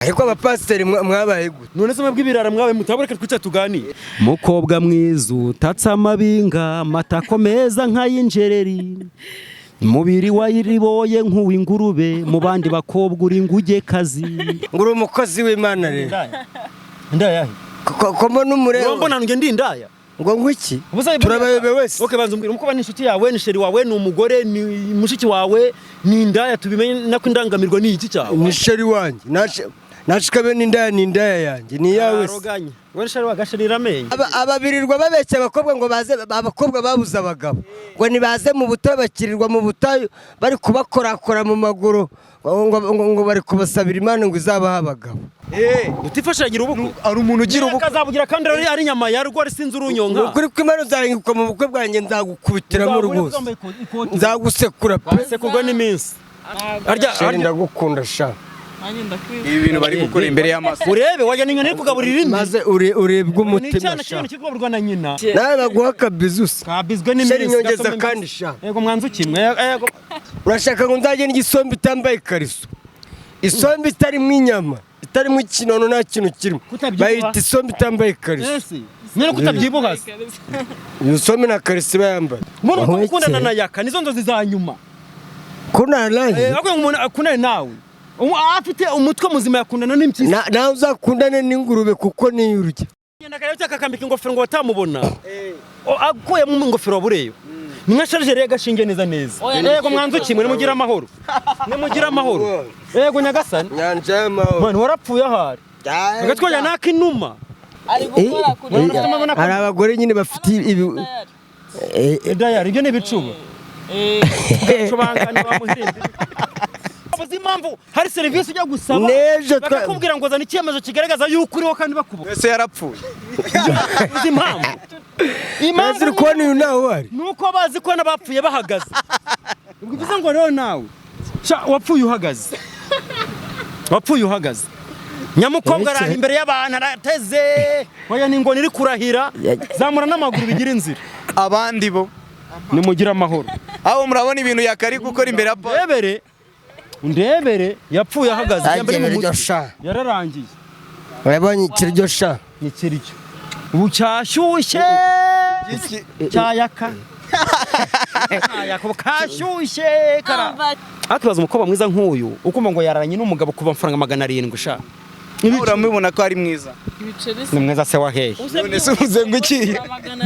Ariko abapasiteri mwabaye gute? None se mwebwe ibirara mwabaye mutabura? Reka twicara tuganire. Mukobwa mwiza utatse amabinga, amatako meza nk'ay'injereri, mubiri wayiriboye nk'uw'ingurube, mu bandi bakobwa uri ingugekazi. Ngo uri umukozi w'Imana rero? Indaya yahe? Ko mbona umureba. Urambona njye ndi indaya? Ngo ngwiki? Ubusa. Turabayobe wese. Okay, banza umbwire, umukobwa ni inshuti yawe, ni chéri wawe, ni umugore, ni mushiki wawe, ni indaya? Tubimenye nako indangamirwa ni iki cyawe? Ni chéri wanjye. Nashikabe n'indaya, ni indaya yanjye, ni iyawe se? Aroganye we, chéri wagashirira amenyo. Ababirirwa babeshya abakobwa ngo baze, abakobwa babuze abagabo ngo nibaze mu butayu, bakirirwa mu butayu bari kubakorakora mu maguru ngo bari kubasabira Imana ngo izabahe abagabo. Utifashagira ubukwe. Hari umuntu ugira ubukwe. Akazabugira kandi ari inyama ya rwo, ari sinzi urunyonka. Ukuri kw'Imana, uzarenguka mu bukwe bwanjye nzagukubitiramo rwose, nzagusekura pe. Sekurwa n'iminsi. Arya. Chéri, ndagukunda sha. Nanjye ndakwibuka. Ibi bintu bari gukora imbere y'amaso. Urebe wajya n'inyoni iri kugaburira indi. Maze urebwe Ni umutima icyana sha. cy'inyoni kiri kugaburirwa na nyina. Nawe baguha akabizu se? Kabizwe n'iminsi. Chéri, nyongeza. Gasome. Kandi sha. Yego, mwanzu kimwe, yego. Urashaka ngo nzajye n'igisombe itambaye ikariso, isombe itarimo inyama, itarimo ikinono, nta kintu kirimo? Kutabyibuha. Bayita isombe itambaye ikariso. Ese nyine kutabyibuha se? Iyo sombe nta kariso iba yambaye. Umuntu ukundana na Yaka nizo nzozi za nyuma. Ko narangiye. Ahubwo ngo umuntu akundane nawe, afite umutwe muzima yakundana n'impyisi. Nawe uzakundane n'ingurube kuko niyo urya. Genda akareba akakambika ingofero ngo batamubona. Akuyemo ingofero wabureyo ni nka chargeur y'agashinge neza neza. Oya. Yego, mwanzu kimwe, nimugire amahoro, nimugire amahoro, yego nyagasani. Nyanja y'amahoro. Mwana warapfuye ahari agatwanya n'akinuma. Ari gukora kuri Hari abagore nyine bafite ibi. Dayari ibyo ni ibicuba cubangana bamuhinde. Uzi impamvu hari serivisi ujya gusaba N'ejo bakakubwira ngo zana icyemezo kigaragaza yuko uriho kandi bakubona? Ese yarapfuye? Uzi impamvu? Impamvu Uri kubona uyu nawe uhari. ni uko bazi ko n'abapfuye bahagaze. Ubwo bivuze ngo rero nawe sha wapfuye uhagaze, wapfuye uhagaze. Nyamukobwa araha imbere y'abantu arateze, oya, ni ingoni iri kurahira, zamura n'amaguru bigira inzira. Abandi bo Nimugire amahoro. Aho murabona ibintu yakari gukora imbere ya Ndebere, ndebere, yapfuye ahagaze. Yambere mu Agiye mutwe. Sha. Yararangiye. Urabonye ikiryo sha? Ni kiryo ubu cyashyushye cyayaka cyayaka, ubu kashyushye kara. Akibaza umukobwa mwiza nk'uyu ukumva ngo yararanye n'umugabo kuva amafaranga 700 sha. Uramubona ko ari mwiza. Ibiceri. Ni mwiza se wahehe? None se uvuze ngo iki?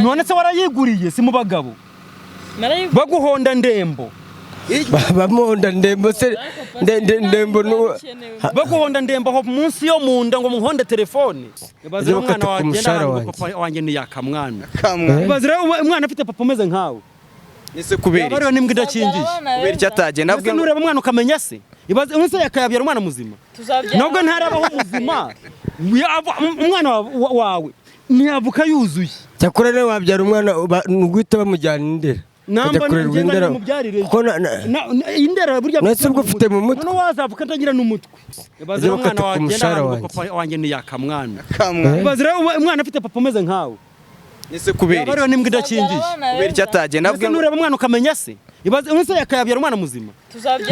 None se warayiguriye? Si mu bagabo baguhonda ndembo? Bamuhonda ndembo se? Ndembo nuwo. Baguhonda ndembo aho munsi yo mu nda ngo muhonde telefone. Ibaze Ujye rero umwana bakata ku wawe agenda mushahara ahantu ngo wanjye. papa wanjye ni yakamwana. Kamwa. Ibaze rero umwana afite papa umeze nkawe. Ese kubera Yaba iki? ariyo n'imbwa idakingiye. Kubera icyo atagenda Ese avuga ngo nureba umwana ukamenya se? Ibaze ubu se yakayabyara umwana muzima? Nubwo ntarabaho muzima, umwana wawe ntiyavuka yuzuye. Cyakora rero wabyara umwana ni uguhita bamujyana Indera. Namba Akajya kurerwa ngenda Indera. mubyarire. Kuko Indera burya. None se ubwo ufite mu mutwe? None wazavuka atagira n'umutwe. Ibaze Ujye rero umwana bakata ku wawe agenda mushahara ahantu ngo wanjye. papa wanjye ni yakamwana. Kamwa. Ibaze rero umwana afite papa umeze nkawe. Ese kubera Yaba iki? ariyo n'imbwa idakingiye. Kubera icyo atagenda Ese avuga ngo nureba umwana ukamenya se? Ibaze ubu se yakayabyara umwana muzima?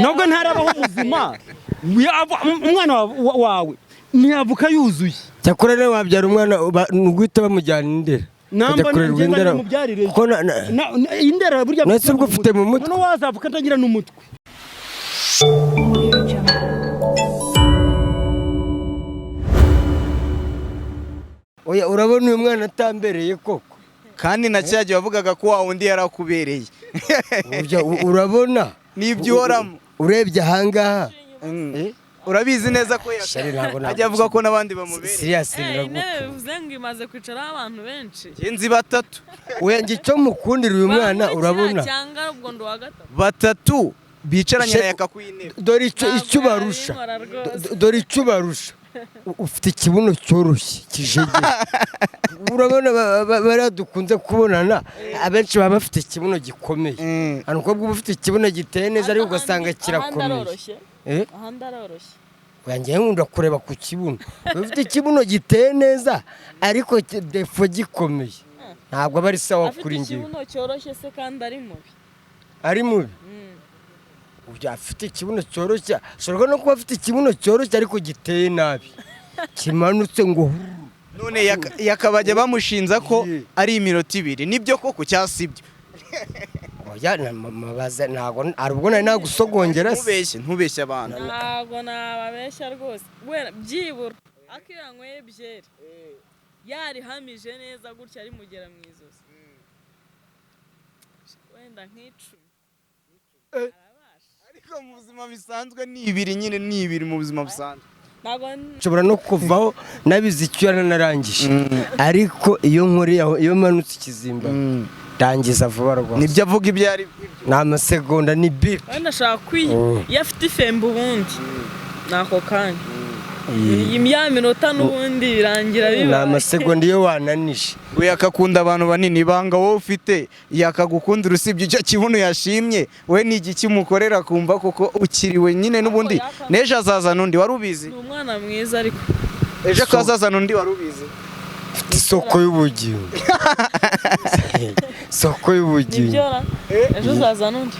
Nubwo ntarabaho muzima, umwana wawe ntiyavuka yuzuye. Cyakora rero wabyara umwana ni uguhita bamujyana Indera. Namba Akajya kurerwa ngenda Indera. mubyarire. Kuko Indera burya. None se ubwo ufite mu mutwe? None wazavuka atagira n'umutwe. Audio Jungle. Oya, urabona uyu mwana atambereye koko? Kandi na cya gihe wavugaga ko wa wundi yarakubereye. Burya urabona Nibyo uhoramo. Urebye ahangaha. Urabizi neza ko Chéri, ntabwo ajya avuga ko n'abandi bamubereye. Serious. Intebe Ndagukunda. bivuze ngo imaze kwicaraho abantu benshi. Njye nzi batatu. Oya, njye icyo mukundira uyu mwana Bankurikira urabona cyangwa ubwo ndi uwa gatatu. Batatu bicaranye na Yaka ku intebe. Dore icyo Ntabwo icyo ubarusha. yabinkora rwose. Dore icyo ubarusha. Ufite ikibuno cyoroshye kijegeye. Urabona bariya dukunze kubonana abenshi baba bafite ikibuno gikomeye. Hari umukobwa uba ufite ikibuno giteye neza ariko ugasanga Ahandi kirakomeye. aroroshye. Eh? Ahandi aroroshye. Oya, njyewe nkunda kureba ku kibuno. Uba ufite ikibuno giteye neza ariko défaut gikomeye, ntabwo aba ari sawa Afite kuri njyewe. ikibuno cyoroshye se kandi ari mubi? Ari mubi. Uyu afite ikibuno cyoroshye, ashobora no kuba afite ikibuno cyoroshye ariko giteye nabi, kimanutse ngo huru. None yakabajya bamushinza ko ari iminota 2, nibyo koko cyangwa si byo? Oya, mabaza, ntabwo hari ubwo nari nagusogongera se? Ntubeshye, ntubeshye abantu. Ntabwo nababeshya rwose. Wenda byibura ariko iyo yanyweye byeri yarihamije neza gutya rimugera mu izosi, wenda nk'10 arabasha. Ariko mu buzima bisanzwe ni 2 nyine, ni 2 mu buzima busanzwe. Ntabwo Nshobora no kuvaho nabize icyuya narangije, ariko iyo nkoreye aho, iyo manutse ikizimba, ndangiza vuba rwose. Nibyo avuga, ibyo ari byo. Ni amasegonda, ni bip. Wenda ashaka kwi iyo afite ifembe ubundi ni ako kanya, ya minota n'ubundi birangira Ni bibaye. amasegonda iyo wananije. We akakunda abantu banini. Ibanga wowe ufite yakagukundira usibye icyo kibuno yashimye, we ni igiki mukorera kumva koko ukiriwe nyine? N'ubundi n'ejo azazana undi, wari ubizi? Ni umwana mwiza ariko. Ejo akazazana undi, wari ubizi? Mfite isoko y'ubugingo, isoko y'ubugingo. Nibyo ra, ejo uzaza n'undi?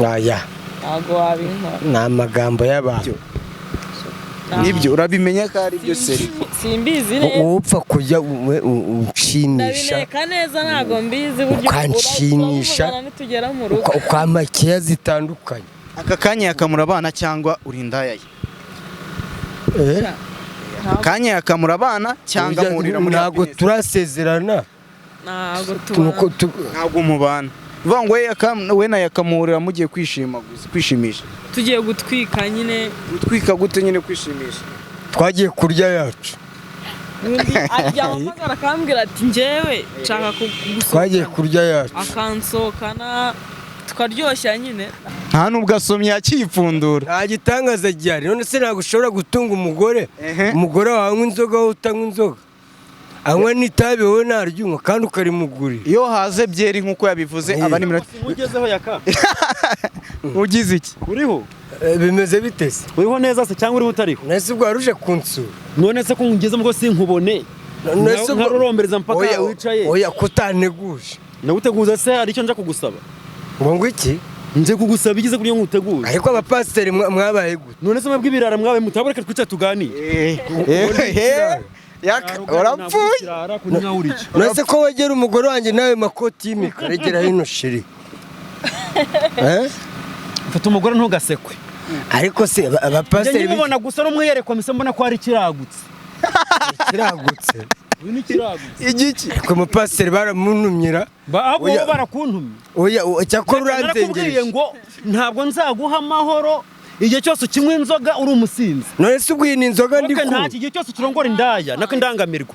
Aya. Ntabwo wabinkora. Ni amagambo y'abantu. Nibyo, urabimenya ko ari byo seri. Simbizi neza. Wowe upfa kujya unshimisha. Ndabineka neza, ntabwo mbizi buryo. Ukanshimisha. Uravugana nitugera mu rugo. Ukampa keya zitandukanye. Aka kanya yakamura abana cyangwa uri indaya ye? Eh? Aka kanya yakamura abana cyangwa Ujya- muhurira muri Ntabwo happiness? turasezerana. Ntabwo Nuko tubana. Ntabwo mubana, uvuga ngo we na yakamuhurira mugiye kwishima gusa, kwishimisha? Tugiye gutwika nyine. Gutwika gute nyine? Kwishimisha? Twagiye kurya yacu. Undi yampamagara akambwira ati njyewe nshaka Twagiye gusohokana, kurya yacu. akansohokana tukaryoshya nyine. Nta nubwo asomye, yakipfundura. Nta gitangaza gihari. None se ntabwo ushobora gutunga umugore? Umugore wawe anywa inzoga, wowe utanywa inzoga, anywa n'itabi, wowe ntaryunywa, kandi ukarimugurira. Iyo haze byeri nk'uko yabivuze, aba ari iminota Ugezeho yaka. Ugize iki? Uriho? Bimeze bite se? Uriho neza se cyangwa uriho utariho? Nese ubwo waruje kunsura? None se ko ngeze ngo sinkubone? None se ubwo- Nkarurombereza mpaka Oya, wicaye. oya, kutanteguje. Naguteguza se hari icyo nja kugusaba? Ngo iki? Nje kugusaba igize kuri yo nguteguze. Ariko abapasiteri mwabaye gute? None se mwebwe ibirara mwabaye mutabareka twicaye tuganire? Yaka, urapfuye. Kirara kuri nkaho uri iki? None se ko wegera umugore wanjye nawe makoti y'imikara, egera hino shiri. Eh? Mfite umugore, ntugasekwe. Ariko se Njye abapasiteri nkimubona gusa n'umwiyereko mise mbona ko hari ikiragutse. Kiragutse? Uyu ni kiragutse. Igiki? Ariko umupasiteri baramuntumyira. Ahubwo Oya. wowe barakuntumye. Oya, cyakora Narakubwiye uranzengereje. ngo ntabwo nzaguha amahoro igihe cyose ukinywa inzoga uri umusinzi. None se ubwo iyi ni inzoga ndi Wowe kunywa? ntacyo, igihe cyose ukirongora indaya nako indangamirwa.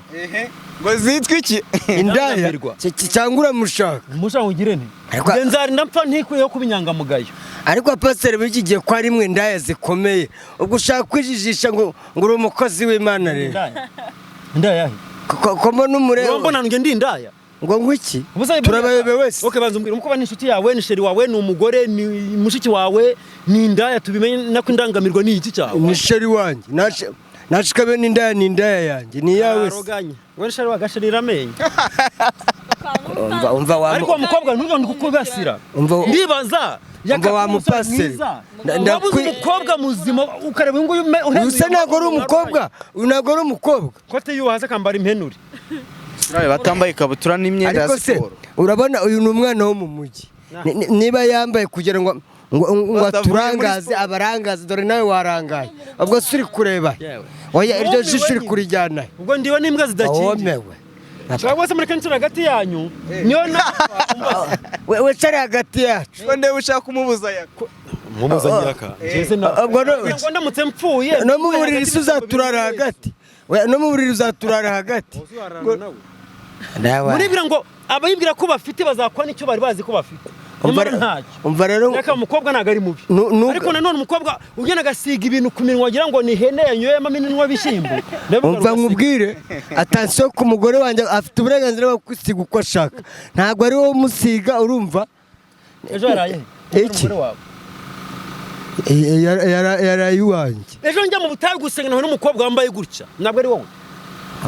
Ngo zitwa iki? Indaya? Indangamirwa. Cyangwa uramushaka? Umushaka ugire nti Ariko- njye nzarinda mpfa ntikwiyeho kuba inyangamugayo. Ariko abapasiteri b'iki gihe ko ari mwe indaya zikomeye, ubwo ushaka kwijijisha ngo uri umukozi w'Imana rero? Indaya, indaya yahe? Ko mbona umureba. Urambona njye ndi indaya? Ngo iki? Ubusa- Turabayobewe wese. Okay, banza umbwire, umukobwa ni inshuti yawe, ni sheri wawe, ni umugore, ni mushiki wawe, ni indaya, tubimenye nako indangamirwa ni iki cyawe? Ni sheri wanjye. Nashikabe n'indaya, ni indaya yanjye, ni iyawe se? Aroganye ngo ni sheri wawe, agashirira amenyo. Umva, umva wa Ariko uwo mukobwa ntugende kukubasira. Umva. Ndibaza Umva wa mupasiteri. wabuze umukobwa muzima ukareba uyu nguyu Uyu se ntabwo ari umukobwa? Uyu ntabwo ari umukobwa. Ko atiyubaha se akambara impenure? Batambaye ikabutura n'imyenda ya Ariko se siporo. urabona uyu ni umwana wo mu mujyi. Niba yambaye kugira ngo Batavuye muri aturangaze, siporo. abarangaze. Dore nawe warangaye. Ubwo se uri kureba? Yewe. Oya, iryo Wumiwe jisho uri nyine. kurijyana. Ubwo ndiwe n'imbwa zidakingiye. Womewe. Cyangwa se mureke nshyira hagati yanyu niyo na We cari hagati yacu. Ngo ndebe ushaka kumubuza yaka. Mubuza nyaka njye na Ubwo ngo ndamutse mpfuye no mu buriri se uzaturara hagati? Oya, no mu buriri uzaturara hagati? Nawe. Muribwira ngo abayibwira ko bafite bazakora n'icyo bari bazi ko bafite, Umva nyamara ntacyo. Umva rero. Nyaka umukobwa ntabwo ari mubi. Nu- Ariko nanone umukobwa ugenda agasiga ibintu ku minwa wagira ngo ni ihene yanyweyemo iminwa y'ibishyimbo. Umva nkubwire, attention ku mugore wanjye, afite uburenganzira bwo kwisiga uko ashaka, ntabwo ari wowe umusiga, urumva? Ejo yaraye he? Iki? Umugore wawe. Yaraye iwanjye. Ejo njya mu butayu gusenga nawe n'umukobwa wambaye gutya, ntabwo ari wowe?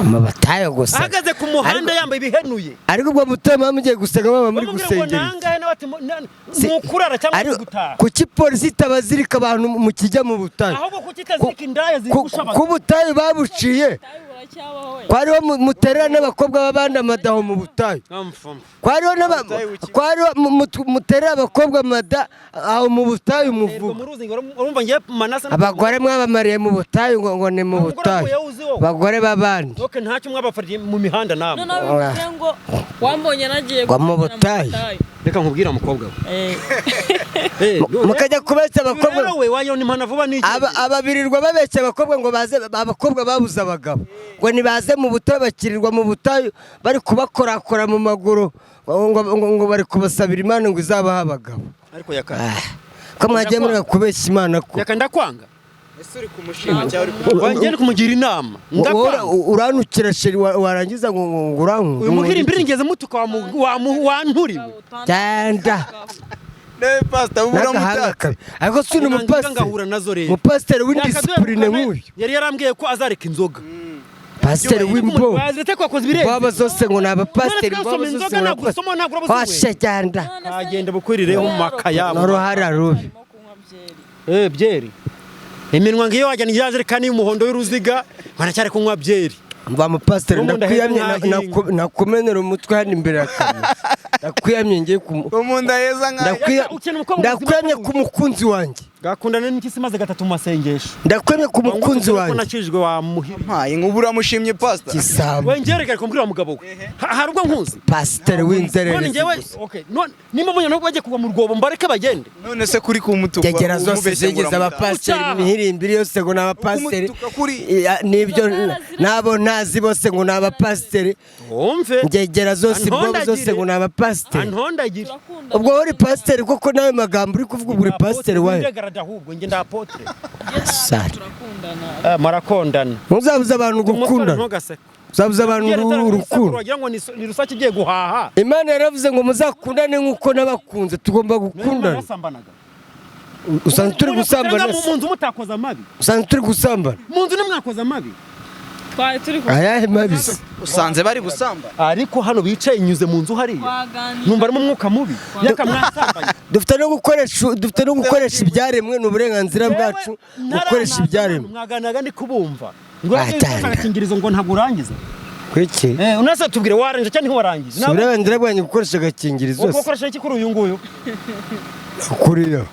Mu butayu gusa. Ahagaze ku muhanda yambaye ibihenuye. Ariko ubwo butayu muba mugiye gusenga, muba muri Bamubwira ngo gusengera iki? nangahe? Nawe ati ni ukurara cyangwa Ariko gutaha. Kuki polisi itabazirika abantu mu kijya mu butayu? Ahubwo kuki itazirika indaya ziri gushabaga? Ku butayu babuciye. Ubutayu buracyabaho we. Kwariho muterera n'abakobwa b'abandi amadaho mu butayu. Kwariho kwariho muterera abakobwa amada aho mu butayu muvuga. Muruzi ngo urumva ngiye Manase. Abagore mwabamariye mu butayu ngo ni mu Umugore butayu. wawe uzi wowe. Abagore b'abandi. Ok, ntacyo mwabafariye mu mihanda namwe. Noneho bivuze ngo wambonye nagiye Ngo mu gusengera. butayu. Reka nkubwire, mukobwa we. Mukajya kubeshya abakobwa. Rero we wayo ni mpana vuba n'iki? Ababirirwa babeshya abakobwa ngo baze, abakobwa babuze abagabo ngo nibaze mu butayu, bakirirwa mu butayu bari kubakorakora mu maguru ngo bari kubasabira Imana ngo izabahe abagabo. Ariko yaka. Ah, ko mwagiye mureka kubeshya Imana ko? Yaka, ndakwanga. Ese uri kumushima cyangwa uri Wanjye ndi kumugira inama. Wowe Ndakwanga. uranukira chéri, warangiza ngo urankunda. Uyu muhiri mbiri ngeze mutuka wanturiwe. Genda. Ne pastor, N'agahanga uramutatse. kabi, ariko si ni Inanga umupasiteri. ngahura nazo rero. Umupasiteri w'indiscipline nk'uyu. Yari yarambwiye ko azareka inzoga. Pasiteri w'imbo. Waziretse ko wakoze ibirenze. Baba zose ngo ni abapasiteri. None Baba twasoma zose inzoga ngo ni ntabwo abapasiteri. usoma, ntabwo urabuze. Washe, genda. Agenda bukwirireho mu makayabo. N'uruhara rubi. Arimo kunywa byeri. Byeri. Iminwa ngiyo wajya ni yajerekani y'umuhondo y'uruziga, baracyari kunywa byeri. Mva mupasiteri. N'ubundi Ndakwiyamye. aheza nk'ahinga. Nakumenera umutwe hano imbere ya kamera, ndakwiyamye ngiye ku Umuntu aheza nkaho. Ukina umukobwa muzima. Ndakwiyamye ku mukunzi wanjye. Gakundana n'impyisi maze gatatu mu masengesho. Ndakwiyamye ku mukunzi Ko wanjye. nakijijwe wa muhiri. Mpaye ngo uramushimye, pastor. Gisambo. We ngereka kumbwira wa mugabo we. Hari ubwo nkuzi. Pasiteri None w'inzererezi njyewe gusa. okay, none nimba mbonye nabo bagiye kugwa mu rwobo, mbareke bagende. None se kuri kumutuka? Gegera zose zigeze abapasiteri. Ucyaha. Imihirimbiri yose ngo ni abapasiteri. Ukumutuka kuri- Iya, nibyo nabo ntazi bose ngo ni abapasiteri. Wumve. Ngegera zose, imbobo Antondagire. zose ngo ni abapasiteri. Antondagire. Turakundana. Ubwo wowe uri pasiteri koko? Nawe magambo uri kuvuga, ubwo uri pasiteri wayo? Ndegarada ahubwo njye ndapotre. Sari. Turakundana. Murakondana. Muzabuze abantu gukundana. Ntugaseke. Uzabuze abantu urukundo. Wagira ngo ni rusake igiye guhaha. Imana yaravuze ngo muzakundane nk'uko nabakunze, tugomba gukundana. Yarasambanaga. Usanzwe turi gusambana. Mu nzu mutakoze amabi. Usanzwe turi gusambana. Mu nzu ntimwakoze amabi. Twari turi Ayahe mabisi? Usanze bari gusamba. Ariko hano bicaye nyuze mu nzu hariya. twaganira. Numva arimo umwuka mubi. Yaka, mwasambanye. Dufite no gukoresha ibyaremwe, ni uburenganzira bwacu gukoresha ibyaremwe. Mwaganiraga ndi kubumva. Ngo Watanga. agakingirizo ngo ntabwo urangiza. Kuki? Unase tubwire, warangije cyangwa ntiwarangiza? Si uburenganzira bwanjye gukoresha agakingirizo? Ubwo Se ukoresha iki kuri uyu nguyu? Kuriyo.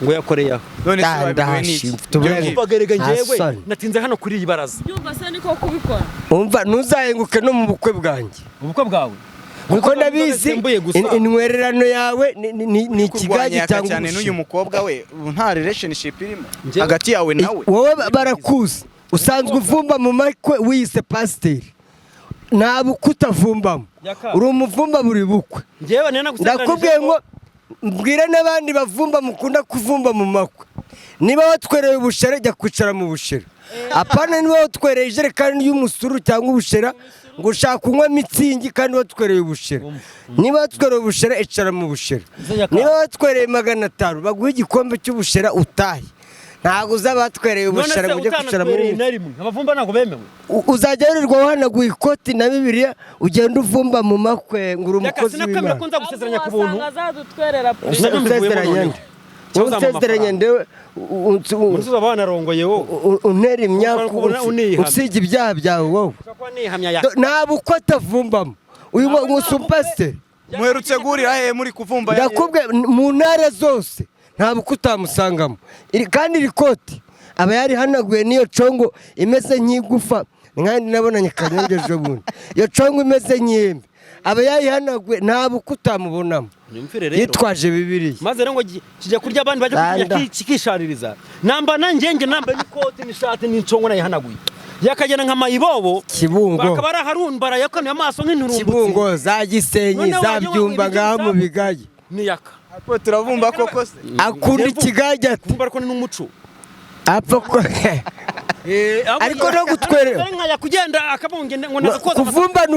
Ngo yakoreye aho. None se wabibwiwe n'iki? Mfite uburenganzira. Bagerega njyewe Asani. natinze hano kuri iyi baraza. Byumva se niko kubikora? Umva, ntuzahenguke no mu bukwe bwanjye. Ubukwe bwawe. Kuko ndabizi. Bisembuye gusa. Intwererano yawe ni Kurwanya ikigage yaka cyangwa cyane n'uyu ubushita. mukobwa we, ubu nta relationship irimo Njyewe- hagati yawe nawe. Wowe barakuzi, usanzwe uvumba mu makwe wiyise pasiteri, nta bukwe utavumbamo. Yaka. Uri umuvumba buri bukwe. Njyewe nari nagusezeranije Ndakubwiye ko- ngo mbwire n'abandi bavumba, mukunda kuvumba mu makwe, niba watwereye ubushera jya kwicara mu bushera, apana niba watwereye ijerekani y'umusuru cyangwa ubushera ngo ushaka kunywa mitsingi kandi watwereye ubushera. Niba watwereye ubushera, icara mu bushera. Niba watwereye 500, baguhe igikombe cy'ubushera utahe. Ntabwo uzaba watwereye None ubushera se ngo ujye kwicara muri utanatwereye na rimwe, abavumba ntabwo bemewe. Uzajya wirirwa wahanaguye ikoti na Bibiliya, ugenda uvumba mu makwe ngo uri Yaka, umukozi sinakwemera w'Imana. ko nzagusezeranya ku buntu. Wasanga azadutwerera pe. Nabyo mbivuyemo. Usezeranya Noneho. nde? Wowe Cyangwa unsezeranya ndewe? Muri uzaba wanarongoye wowe. Untera imyaku. Ushobora kubona unihamya. Usiga ibyaha byawe wowe. Ushobora kuba nihamya ya. Nta bukwe atavumbamo uyu ngo pasiteri. Muherutse guhurira he muri kuvumba? Ndakubwiye, mu ntara zose nta bukwe utamusangamo. Kandi iri koti aba yarihanaguye n'iyo congo imeze nk'igufa nkandi nabonanye Kanyange ejo bundi, iyo congo imeze nk'ihembe aba yayihanaguye, nta bukwe utamubonamo. Nyumvire rero. Yitwaje Bibiliya. Maze rero ngo kijya kurya abandi bajya kurya Randa. kikishaririza. Namba nanjye nge nambaye n'ikoti n'ishati n'incongo nayihanaguye. Yakagenda nka mayibobo. Kibungo. Bakaba ari aharumbara yakanuye amaso nk'inturumbutsi. Kibungo, za Gisenyi, Noneho za wajya Byumba, wanywa ngaha mu ibiryo. Bigage. Niyaka. Apo turavumba koko se? Akunda ikigage ati. Kumva ariko ni n'umuco. Apfa ko ariko no gutwerera. Nkajya kugenda akabunge ngo naza koza. Kuvumba ni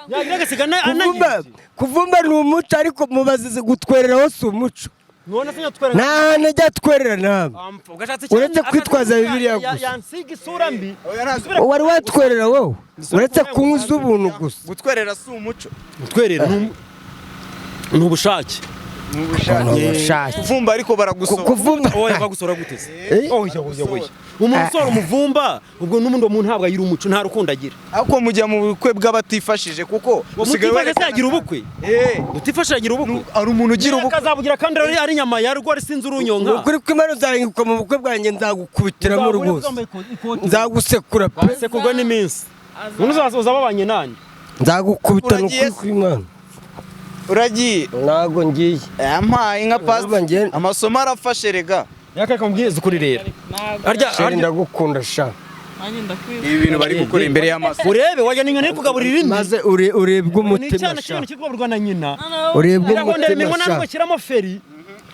Yagira agasiga kuvumba, kuvumba ni umuco, ariko mubazize gutwereraho si umuco. None se nyatwerera? Nta hantu ajya atwerera nawe. Uretse kwitwaza Bibiliya gusa. Yansiga isura mbi. Wari watwerera wowe, uretse kunywa iz'ubuntu gusa? Gutwerera si umuco. Gutwerera ni ubushake. Ni ubushake. Ubushake. Kuvumba ariko baragusohora. Kuvumba. Oya, bagusora gute se? Eh? Oya, oya, oya, umuntu usora umuvumba, ubwo n'ubundi uwo muntu ntabwo agira umuco, nta rukundo agira. Ariko mujya mu bukwe bw'abatifashije kuko usigaye Utifashe se werekana yagira ubukwe? Eh, Utifashe yagira ubukwe? Hari umuntu ugira ubukwe. Akazabugira kandi ari inyama ya rwo, ari sinzi urunyonka. Ukuri kw'Imana, uzahinguka mu bukwe bwanjye, nzagukubitiramo rwose, nzagusekura pe. Sekurwa n'iminsi, none uzaza babanye nande? Nzagukubita, ni Uragiye ukuri se? kw'Imana. Uragiye? Ntabwo ngiye. Yampaye nka Urumva pastor. Amasomo arafashe rega. Yakareka mubwize ukuri rero. Ntabwo. Harya Chérie, ndagukunda sha. Nanjye ndakwibuka. Ibi bintu bari gukora imbere y'amaso. Urebe wajya n'inyoni iri kugaburira indi. Maze urebwe Ni umutima icyana sha. cy'inyoni kiri kugaburirwa na nyina. Urebwe Irahondera umutima iminwa sha. ntabwo ashyiramo feri.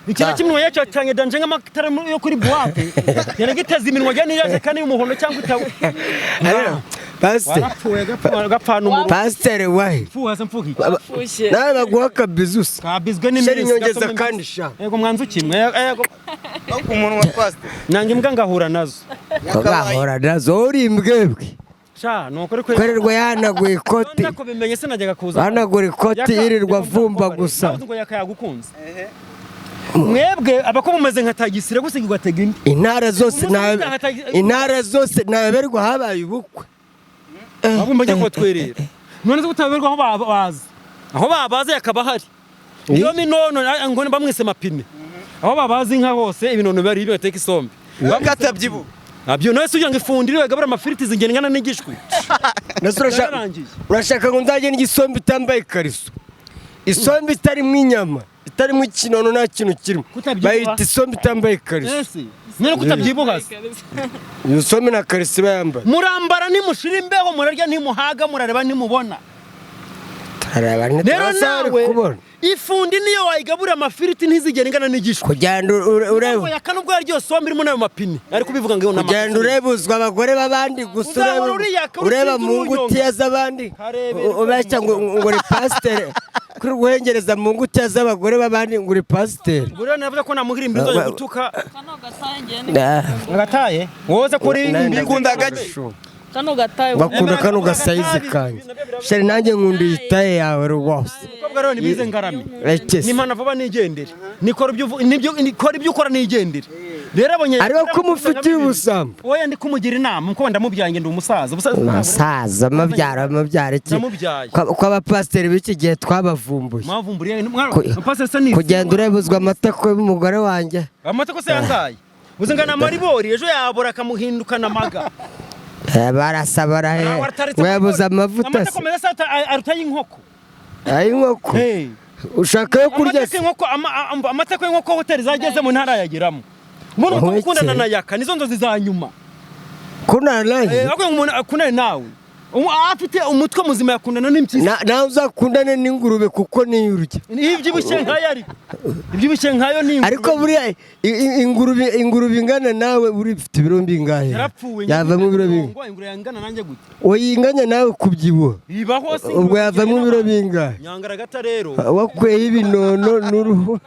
Ikintu cy'iminwa yacu cyane danje nk'amatara yo kuri boîte yaragiteza iminwa ajya n'iyaje kandi y'umuhondo cyangwa itabu. Pasiteri. Warapfuye agapfana umuriro. Pasiteri wahe? Mfuha se mfuha iki? Wapfushye. Nawe baguha akabizu se? Kabizwe n'iminsi. Chérie, nyongeza Gasome. kandi sha. Yego, mwanzu kimwe, yego. No ku munwa, pastor. Nanga imbwa ngahura nazo. Bahora nazo, uri imbwebwe. Sha, nuko ariko Korerwa yahanaguye ikoti. Nako bimenye sinajyaga kuza. Bahanagura ikoti, yirirwa avumba gusa. Nabuze ngo yaka yagukunze. Mwebwe abako mumeze nka tagisire gusiga ugatega indi. Intara zose Umunsi utaha. Intara zose ntaberwa habaye ubukwe. Ahubwo mbajya kubatwerera. None se kutaberwa aho babaza? Aho babaze yakaba hari. Iyo minono ngo bamwise mapine. Aho babaza inka hose ibinono bari bateka isombe. Katabyibu. Nabyo none se ugira ngo ifundire bagabura amafiriti zingena ingana n'igishwi. Nase Yararangiye. urashaka ngo nzajye n'igisombe itambaye ikariso, isombe itarimo inyama, itarimo ikinono, nta kintu kirimo? Kutabyibuha. Bayita isombe itambaye ikariso. Ese none kutabyibuha se? Iyo sombe nta kariso iba yambaye. Murambara ntimushira imbeho, murarya ntimuhaga, murareba ntimubona. Turareba Rero ntituraza nawe kubona. Ifundi niyo wayigabura amafiriti ntizigera ingana n'igishwi. Kugenda ureba Ngo yaka nubwo yaryo sombe irimo n'ayo mapine. Ari kubivuga ngo kugenda urebuzwa abagore b'abandi gusa. Uzahora Ureba uriyaka, ureba usinze mu urunyonga. ngutiya z'abandi. Karebera. Ubeshya ngo uri pasiteri, kuri guhengereza mu ngutiya z'abagore b'abandi ngo uri pasiteri. Buriya navuze ko namugira imbere uzajya gutuka. Kano gataye ngiye ni Agataye woze kuri. Mbikunda gake. Kano gataye. Bakunda kano gasayizi kanjye, chérie, nanjye nkunda iyi taille yawe rwose. Umukobwa rero nibize ngarame. Rekese. Nimana vuba nigendere. Nikora ibyo nibyo, nikora ibyo ukora nigendere. Rero abonye Ariko ko umufitiye ubusambo. Oya, ndi kumugira inama kuko ndamubyaye, ndi umusaza. Ubusaza. Umusaza mubyara, mubyara iki? Ndamubyaye. Ko abapasiteri b'iki gihe twabavumbuye. Mwavumburiye pastor se ni Kugenda urebuzwa amatako y'umugore wanjye. Amatako se yangaye? Uzi ngana amaribori ejo yabora akamuhindukana amaga. Barasa barahe ngo yabuze amavuta se? Amatako meza se aruta y'inkoko. Ay'inkoko? Hey. Ushaka yo kurya Amatako se? y'inkoko, amatako y'inkoko hoteli zageze mu ntara yageramo. Umuntu Wowe ukundana se. na yaka nizo nzozi za nyuma. Kunana nanjye? Ahubwo umuntu akundane nawe. Afite umutwe muzima yakundana n'impyisi. Nawe uzakundane n'ingurube kuko niyo urya. Iyo ibyibushye nkayo, ariko ibyibushye nkayo ni ingurube. Ariko buriya ingurube ingana nawe uri ifite ibiro bingahe? Yarapfuye. Yavamo ibiro bingahe? Ngo ingurube yangana nanjye gute? Uyinganya nawe kubyibuha. Bibaho se? Ubwo yavamo ibiro bingahe? Nyangaragata rero. Wakuyeho ibinono n'uruhu.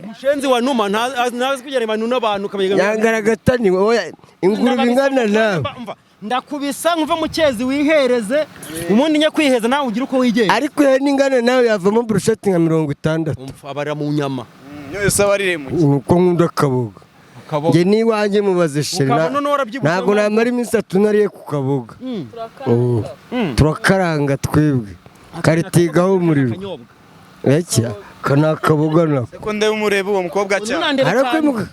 Mushenzi wa numa ntazi kugira ngo n'abantu ukamenya. Nyangaragata ni oya, ingurube ingana nawe. Umva, ndakubisa nkuve mu cyezi wihereze ubundi njya kwiheza nawe ugira uko wigenga. Ariko ihene ingana nawe yavamo burusheti nka 60. Umva, abarira mu nyama. Yose aba ari mu Uko nkunda akaboga. Akaboga. Njye n'iwanjye mubaze chérie. Ukaba noneho warabyibushye. Ntabwo namara iminsi 3 nariye ku kaboga. Oh. Turakaranga twebwe karitigaho umuriro. Akanyobwa. Eki aka ni akaboga nako. Ko ndeba umureba uwo mukobwa cyane. Unandeba Ariko cyane.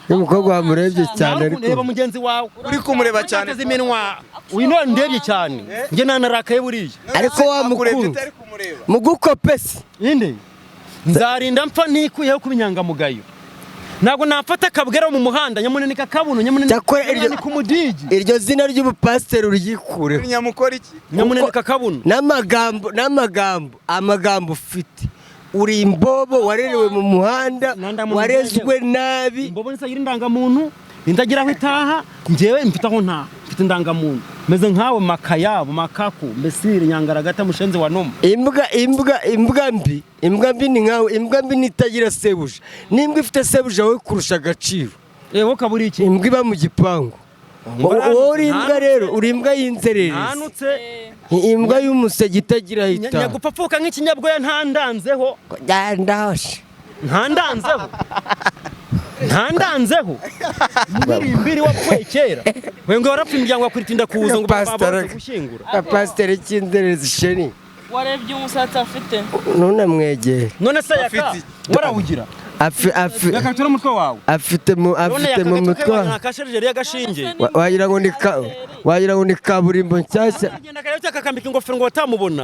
Uyu mukobwa wamurebye cyane. Nawe Ariko reba mugenzi wawe. Uri kumureba cyane. Ateze iminwa. Uyu niwe ndebye cyane, njye nanarakaye buriya. Ariko Akurebye wamukunda. utari kumureba. Mugukope se? Inde nzarinda mpfa ntikuyeho kuba inyangamugayo. Ntabwo nafata akabwera mu muhanda nyamunini kakabuno nyamunini. Cyakora Nyamunini k'umudigi. Iryo zina ry'ubupasiteri uryikureho. Nyamukora iki? Nyamunini kakabuno. N'amagambo amagambo ufite, uri imbobo warerewe mu muhanda. Nandamuntu. Warezwe nabi. Imbobo ntizagira indangamuntu, indagira aho itaha. Njyewe mfite aho ntaha, mfite indangamuntu. Meze nkawe makayabo makaku mbesiri nyangaragata mushenzi wa numa. Imbwa mbi, imbwa mbi ni nkawe. Imbwa mbi nitagira sebuja, n'imbwa ifite sebuja wowe kurusha agaciro. Ewe kaburi iki? Imbwa iba mu gipangu. Wowe uri imbwa rero, uri imbwa y'inzererezi. Ntanutse. Imbwa y'umusege itagira aho itaha. Nyagupfa nk'ikinyabwoya ntandanzeho. Ndahashe. Ntandanzeho, ntandanzeho mbiri wapfuye kera, we ngo warapfuye, imiryango yakuritinda kuza ngo Pastor- babone gushyingura. Pasiteri cy'inzererezi sheni. Warebye umusatsi afite? Ntunamwegere. None se yaka warawugira? Afi afi Yaka tura umutwe wawe. Afite mu None afite mu mutwe nka kasherijeri y'agashinge. Wagira ngo ni kaburimbo nshyashya. Agenda akareba akakambika ingofero ngo batamubona.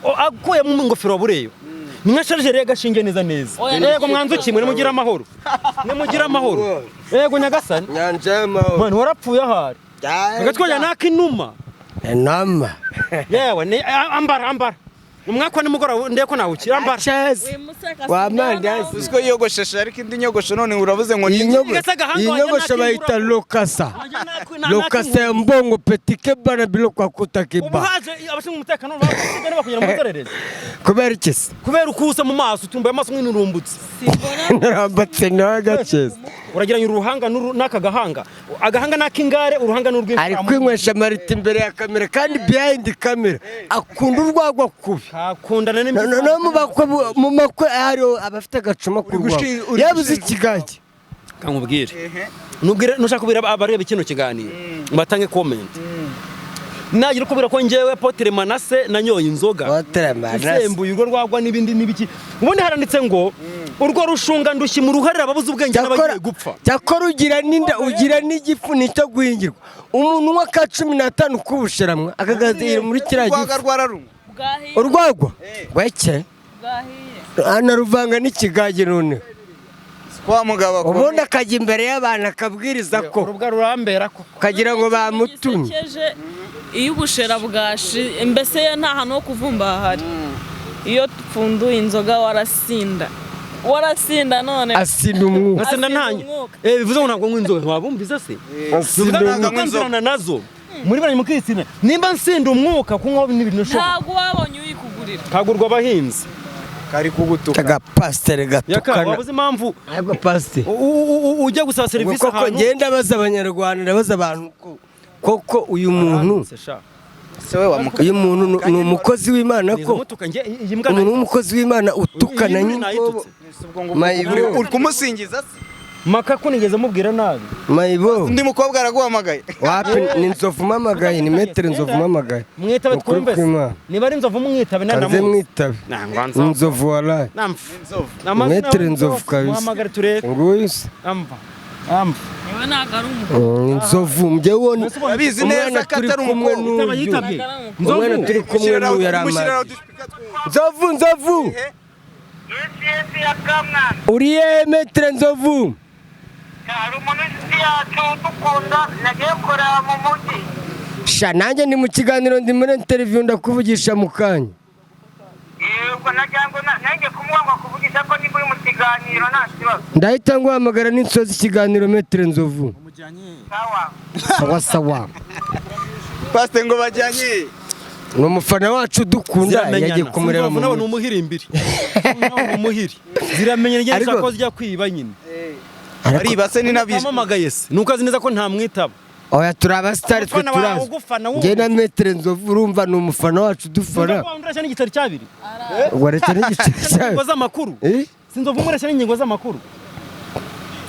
O, akuyemo ingofero wabureba ni nka sharijeri y'agashinge neza neza. Oya, Yego mwanzuki mwe nimugire amahoro, nimugire amahoro, yego nyagasani. Nyanja y'amahoro. Mwana warapfuye ahari agatwanya n'akinuma. Inama. Yewe ni ambara ambara umwaka wa nimugoroba ndeko nawukira ambara. Chess. Wimuseka. Wa mandazi. Uziko yiyogosheshe ariko indi nyogosho none uravuze ngo Iyi ni Igasa agahanga iyi wagira nyogosho bayita n'akingura. lokasa. Lokasa ya mbongo petike bana biloko akuta Ubu kiba. haje abashinzwe umutekano bakusigana bakugera mu nzererezi. Kubera iki se? Kubera ukusa mu maso utumbaye amaso nk'inurumbutse. Simbona. Narambatse nawe gakeza. Uragiranye uruhanga n'aka gahanga, agahanga n'ak'ingare, uruhanga n'urw'imfura. Ari kwinywesha marite imbere ya kamera kandi behind kamera akunda urwagwa kubi. Kakundana No mu bakwe hariho abafite agacuma ku rwagwa. Uri Yabuze gushinja- ikigage. Kankubwire, nubwire nushaka kubwira abareba kino kiganiro batange comment, nagira ukubwira ko njyewe Apotre Manase nanyoye inzoga Apotre Manase. isembuye, urwo rwagwa n'ibindi n'ibiki. Ubundi haranditse ngo urwo rushunga ndushyi mu ruharira ababuze ubwenge Cyakora n'abagiye gupfa. Cyakora ugira n'inda, ugira n'igifu, nicyo guhingirwa. Umuntu unywa ka 15 k'ubusheramwa akagazira muri kiriya Urwaga gifu. rwararumwe. Bwahiye. Urwagwa gweke. Bwahiye. Anaruvanga n'ikigage noneho. Wa mugabo akunda. Ubundi akajya imbere y'abantu akabwiriza ko Urubwa rurambera ko ukagira ngo bamutumye. Gisekeje, iyo ubushera bwashi mbese nta hantu ho kuvumba hahari, iyo dupfunduye inzoga warasinda, warasinda none. Asinda umwuka. Nkasinda. Asinda Ntanye umwuka. Bivuze ngo ntabwo nywa inzoga, wabumvise se? Asinda Bivuze ngo umwuka. ntabwo nzirana nazo muri bari mukitsina nimba nsinda umwuka kunywa n'ibintu nshobora. Ntabwo wabonye uyikugurira. Kagurwa abahinzi. Kari kugutuka. Agapasiteri Yaka gatukana. wabuze impamvu Ariko pasiteri, ujya gusaba ubwo serivisi koko ahantu ngenda abaza abanyarwanda, ndabaza abantu ko koko uyu muntu Se sha. Se we wamuka. Uyu muntu ni umukozi w'Imana ko Mutuka nge iyi mbwa umuntu w'umukozi w'Imana utukana Iyi mbwa nk'imbobo. nayitutse. Mayibo. Uri kumusingiza se? Maka ko nigeze mubwira nabi. Mayibo. Undi mukobwa araguhamagaye. Wapi, ni inzovu mpamagaye, ni metero inzovu mpamagaye. Mwitabe Ukuri twumve se. kw'Imana. Niba ari inzovu mwitabe Kanze nanamuzi. mwitabe. Nangwa nzovu. Inzovu waraye. Namfa. Inzovu. Amazina Metero inzovu kabisa. Muhamagare turebe. Nguyu se. Amva. Amva. Niwe ntabwo ari umukobwa. Inzovu njyewe ubona Abizi neza umwana ko turi atari kumwe umukobwa. Yitaba n'uyu. yitabye. Umwana Nzovu. turi kumwe n'uyu yari amazi. Nzovu, nzovu. Yesi ya kamwana. Uriye metere nzovu? Hari umuntu w'inshuti yacu udukunda nagiye kureba mu mujyi. Sha, nanjye ndi mu kiganiro, ndi muri interview, ndakuvugisha mu kanya. Yego, nagira ngo nanjye kumuha ngo akuvugisha ko niba uri mu kiganiro nta kibazo. Ndahita nguhamagara n'insoza ikiganiro, metere nzovu. Sawa. Sawa sawa. Pastor ngo bajyanye. Ni umufana wacu dukunda. Ziramenyana. Yagiye kumureba Inzovu mu nawe ni mujyi. umuhirimbiri. Nawe ni umuhiri. Ziramenyana igihe Ariko- zishaka ko zijya kwiba nyine. Ariba se ni nabije. Wamamagaye se. Nuko azi neza ko ntamwitaba. Oya, turi abasitari twe. Umufana wawe Turazi ugufana wumva. njye na metere nzovu, urumva ni umufana wacu dufana. Urashya n'igiceri cy'abiri. Waretse n'igiceri cyayo. Ingingo z'amakuru. Eh? Sinzovu umureshya n'ingingo z'amakuru.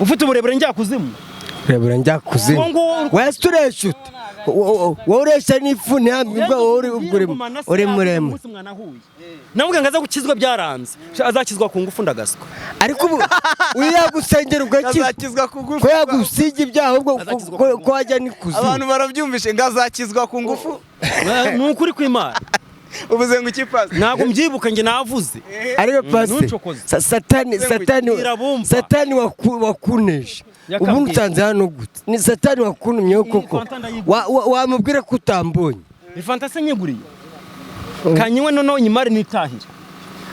Ufite uburebure njyakuzimu. Rebura njya kuzimu. Uwo nguwo Wese ureshya ute? Wowe ureshya n'ifu ntihambwe, wowe uri ubwo uri muremure. Namubwiye ngo aza gukizwa byaranze. Sha, azakizwa ku ngufu ndagaswa. Ariko ubu uyu yagusengera ugakizwa? Azakizwa ku ngufu. Ko yagusiga ibyaha ahubwo Azakizwa ku ngufu. ko wajya n'ikuzimu. Abantu barabyumvishe ngo azakizwa ku ngufu. Ni ukuri kw'Imana. Ubuze ngo iki pastor? Ntabwo mbyibuka njye navuze. Ariko pasiteri, Ntucokoze. satani satani Irabumva. satani wakunesha. Yakabwiye. Ubundi utanze hano gute? Ni satani wakuntumyeho Iyi koko. Fanta ndayigura. Wamubwira ko utambonye. Ifanta se nyiguriye. Kanyiwe noneho nyimare nitahire.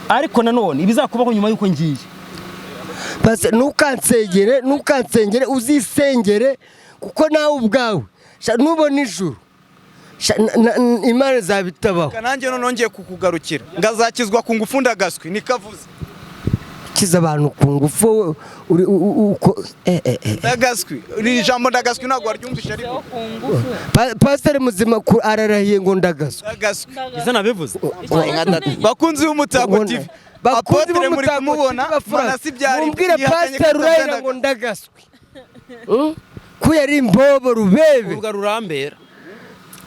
Ariko nanone ibizakubaho nyuma yuko ngiye. Pasiteri, ntukansengere, ntukansengere, uzisengere kuko nawe ubwawe sha, nubona ijuru. Sha, Imana izabitabaho. Nanjye none nongeye kukugarukira, ngazakizwa ku ngufu, ndagaswi nikavuze. Kiza abantu ku ngufu uri uko Ndagaswi, iri jambo ndagaswi ntabwo waryumvishe ariko. Ku ngufu. Pasiteri muzima ararahiye ngo ndagaswi. Ndagaswi. Izo nabivuze. Bakunzi b'Umutako TV, Bakunzi Apotre muri b'Umutako kumubona. TV bafura. Manasi ibyari Mumbwire yihakanye ko pasiteri urahira atabyandagaza. ngo ndagaswi, Ko yari imbobo rubebe. Urubuga rurambera.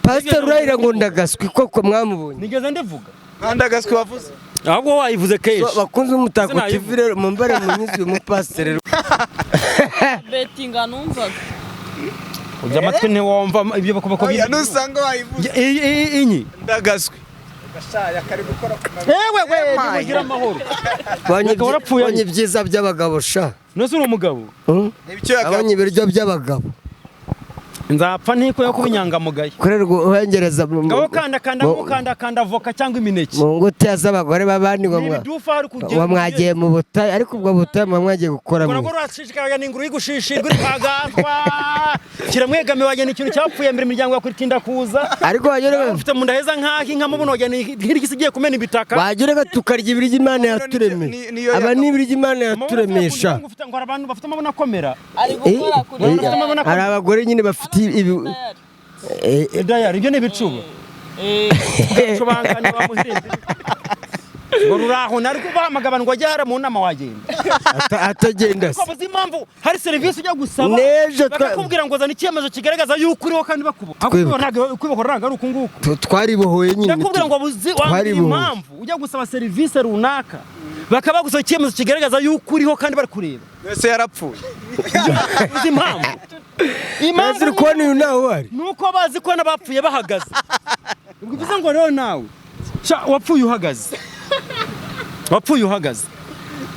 Pasiteri urahira ngo ndagaswi koko mwamubonye? Nigeze ndivuga? Nta ndagaswi wavuze. Ahubwo wayivuze kenshi. Bakunze Umutako Izina TV yivuze. rero mumbare munyuze uyu mupasiteri. Betinga numvaga. Ujya amatwi ntiwumva ibyo bakuba ko Oya, nusanga wayivuze. Inyi. Ndagaswi. Ewe we, ntimugira amahoro. Nyaka warapfuye. Abonye ibyiza by'abagabo sha. Nose uri umugabo? Hmm? Ibyo yaka. Abonye ibiryo by'abagabo. Nzapfa ntiko yo kuba inyangamugayo. Kurerwa uhengereza Ngabo kanda kanda mukanda kanda avoka cyangwa imineke. Mu ngutiya z'abagore b'abandi ngo Ni ibidufa hari kugenda. Ngo mwagiye mu butayu, ariko ubwo butayu muba mwagiye gukora Ubwo mu nabwo rurashishikara ni inguru y'igushishirwa iri kwagazwa. Kiramwegamiye wagena ikintu cyapfuye mbere imiryango yakwitinda kuza. Ariko wagira Ufite mu nda heza nk'aho inka mubuno wagena nk'irigisi igiye kumena ibitaka. Wagira ngo tukarya ibiryo Imana yaturemeye. Niyo Aba ni ibiryo Imana yaturemesha. Ufite ngo hari abantu bafite amabuno akomera. Ari gukora kuri Hari abagore nyine bafite ibi Dayari ibyo ni ibicuba. Cubangana bamuhinzi. Ngo ruraho narwo bahamagara ngo ajye hara mu nama wagenda. Atagenda se. Ko buzi impamvu hari serivisi ujya gusaba N'ejo bakakubwira ngo zana icyemezo kigaragaza yuko uriho kandi bakubo. Twibuka. Ntabwo kwibohora ntabwo ari uku nguku. Twaribohoye nyine. Ndakubwira ngo buzi wambwira Twaribohoye. impamvu ujya gusaba serivisi runaka bakaba bagusaba icyemezo kigaragaza yuko uriho kandi bari kureba. Wese yarapfuye. Uzi impamvu? Ese Impamvu uri kubona uyu nawe uhari? ni uko bazi ko n'abapfuye bahagaze. Ubwo bivuze ngo rero nawe sha, wapfuye uhagaze, wapfuye uhagaze.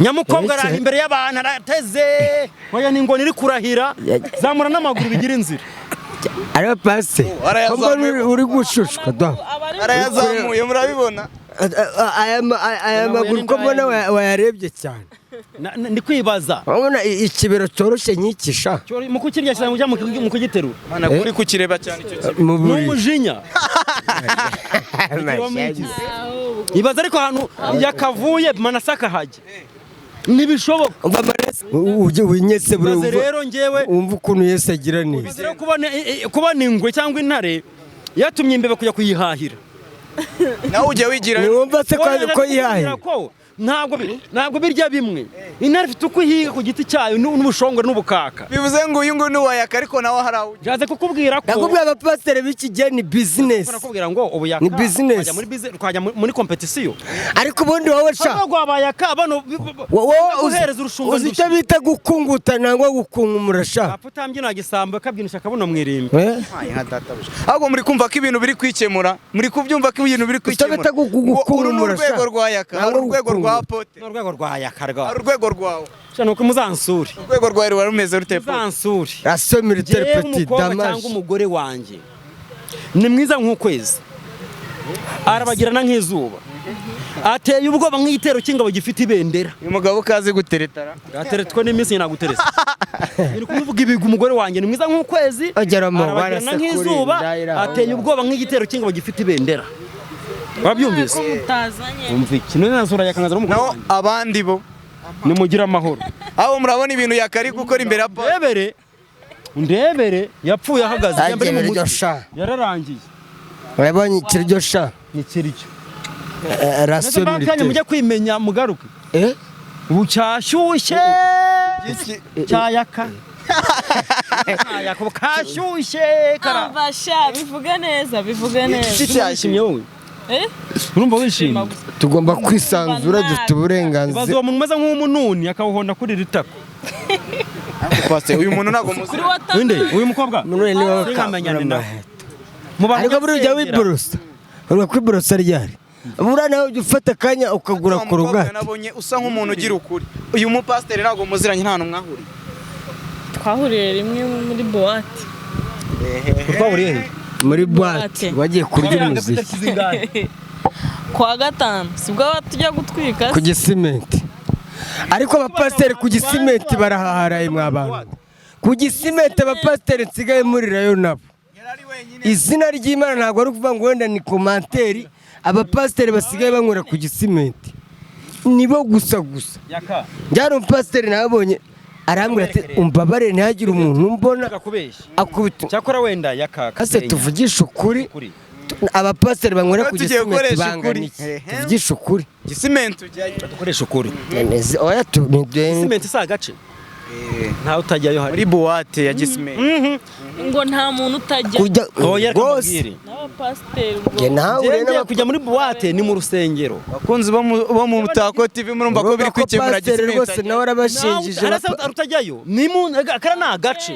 Nyamukobwa araha imbere y'abantu arateze waya ni ingoni iri kurahira, zamura n'amaguru bigira inzira. Ariko pasiteri, ko mbona Arayazamuye. uri gushushwa da. Arayazamuye, murabibona. Aya maguru ko mbona wayarebye cyane. Ndi kwibaza. Urabona ikibero cyoroshye nk'iki sha. Mu kukirya cyangwa ujya mu kugiterura. Mana kuri kukireba cyane icyo kintu. Mu Ni buriri. umujinya. Ibaza ariko ahantu yakavuye Manase akahajya ntibishoboka. Umva Manase, ujye winyese buri Maze rero njyewe wumva ukuntu Yesu agira neza. rero kubona ingwe cyangwa intare yatumye imbeba kujya kuyihahira. Nawe ujya wigira. Ntiwumva se ko yihahira? Ko ntabwo birya bimwe. Intare ifite uko ihiga ku giti cyayo n'ubushongore n'ubukaka. Bivuze ngo uyu nguyu ni uwayaka ariko nawe hari aho ujya. Njaze kukubwira ko Ndakubwira abapasiteri b'iki gihe ni bizinesi. Nakubwira ngo ubu yaka Ni business. twajya muri business, twajya muri competition. Ariko ubundi wowe sha, Hano rwabaye aka bano wowe guhereza urushungo. uzi icyo bita gukunguta nangwa gukunkumura sha. Apfa utambyina gisambo kabyinisha akabuno mu irimbi. Eh? Nka databuja. Ahubwo muri kumva ko ibintu biri kwikemura, muri kubyumva ko ibintu biri kwikemura. Icyo bita Ngo uru ni gukunkumura sha. urwego rwa yaka, hari Nangwa urwego rwa gukunkumura. Apotre, N'urwego rwa yaka rwa. hari urwego rwawe. Sha nuko muzansure. Urwego rwawe ruba rumeze rute Paul? Muzansure. Ration militaire Jewe petit umukobwa damage. cyangwa umugore wanjye ni mwiza nk'ukwezi, arabagirana nk'izuba, ateye ubwoba nk'igitero cy'ingabo gifite ibendera. Uyu mugabo ukazi guteretara. Ateretswe n'iminsi naguteretse. Ni kumuvuga ibigwi, umugore wanjye ni mwiza nk'ukwezi, Agera mu arabagirana warase kuri nk'izuba, ndahira. ateye ubwoba nk'igitero cy'ingabo gifite ibendera. Wabyumvise? Ko mutazanye. Umva iki none nasura yakangaza n'umugore Naho wanjye. abandi bo Nimugire amahoro. aho murabona ibintu yaka ari gukora imbere ya Paul. Ndebere, ndebere yapfuye ahagaze yambaye mu Agiye mutwe. iryo sha. Yararangiye. Wabonye ikiryo sha. Ni kiryo. Ration Kanya militaire. mujye kwimenya mugaruke. Eh? Ubu cyashyushye. Iki- Cyayaka. Cyayaka ubu kashyushye kara. Umva sha, bivuge neza, bivuge neza. Iki cyashyushye. Wishimye wowe? Eh? Urumva wishimye? Tugomba kwisanzura, dufite Ibaze uburenganzira. uwo muntu umeze nk'umununi akawuhonda kuri iri tako. Pastor, uyu muntu ntabwo muzi. Kuri watanu. Inde uyu mukobwa? Mununi ni wowe Sinkamenyane nawe. kaburamaheta. Mu bantu Ariko buriya ujya nsengera. wiborosa. Uri kwiborosa ryari? Buriya nawe ujya ufata akanya ukagura Wa mukobwa korogate. nabonye usa nk'umuntu ugira ukuri. Uyu mupasiteri ntabwo muziranye, nta hantu mwahuriye. Twahuriye rimwe muri boîte. Twahuriye he? Muri boîte wagiye kurya umuziki. Kwa gatanu sibwo tujya gutwika. Ku gisimenti. Ariko abapasiteri ku gisimenti barahaharaye mwa bantu. Ku gisimenti abapasiteri nsigaye murirayo nabo. Izina ry'Imana ntabwo ari ukuvuga ngo wenda ni commentaire. Abapasiteri basigaye banywera ku Gisimenti nibo gusa gusa. Yaka. Njyana umupasiteri nabonye arambwira ati: "Umbabare, ntihagire umuntu umbona." Kubeshya. Akubita. Cyakora wenda yaka. Kase tuvugishe ukuri, abapasiteri banywera ku Tugiye Gisimenti gukoresha bangana ukuri. iki? Ehe. Tuvugishe ukuri. Gisimenti ujyayo? Dukoresha ukuri. Oya, Gisimenti si agace, ntawe utajyayo hari. Muri boîte ya Gisimenti. Ngo nta muntu utajya. Kujya Oya, reka rwose. mbabwire. N'abapasiteri ubwo. Njye nawe Njyewe ngiye n'aba- kujya muri boîte ni mu rusengero. Abakunzi bo mu Mutako TV, murumva ko biri Urumva ko kwikemura. pasiteri Gisimenti rwose nawe arabashinjije. Arasa utajyayo ni mu kara ni agace.